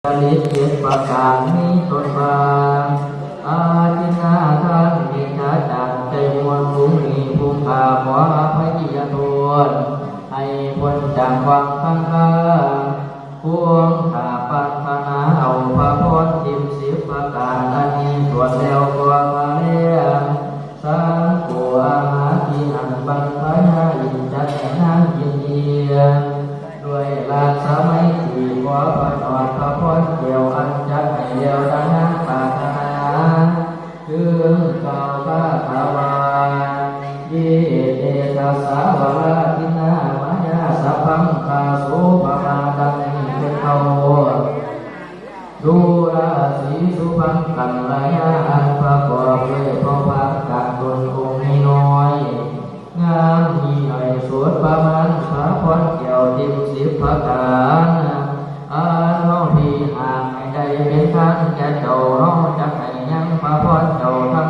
ຈະລິດເຈັດປະການ ມີຕົ້ນວ່າ ອາທິນນາທານເມດຕາຈາກໃຈໝົດ ຜູ້ມີຜູ້ຂ້າຂໍອະໄພຍະໂທດ ໃຫ້ພົ້ນຈາກຄວາມຄັງຄາ ພວງຂ້າປາດຖະໜາເອົາພະພອນ ສິບສິບປະການ ອັນນີ້ສວດແລ້ວກໍພະແລ ສັງໂຄ ອາຫາກິນ ອັນບັນພະຍາອິນຈັດໃຫ້ນາງກິນອີກ ດ້ວຍລາຊະໄມຕີ ຂໍພະຍອດພະພອນແກ້ວ ອັນຈັດໃຫ້ແລ້ວດັ່ງນາງປາດຖະໜາ ຈຶ່ງກ່າວຄາຖາວ່າ ເຢ ເຕຊະສາ ວະລາທິນນາ ມາຍາ ສັບພັງຄາ ໂສພະມາ ດັ່ງນີ້ຄືເກົ່າ. ດູລາສີສຸພັງກັນລະຍາ ອັນປະກອບດ້ວຍເຜົ່າພັນຈາກຕົນອົງນ້ອຍໆ ງາມມີໄອໂສດປະມານ ພະພອນແກ້ວເຕັມສິບປະການ ອັນເຮົາທີ່ຫາກໃຫ້ໄດ້ເປັນທານແກ່ເຈົ້າ ເຮົາຈັກໃຫ້ຍັງພະພອນ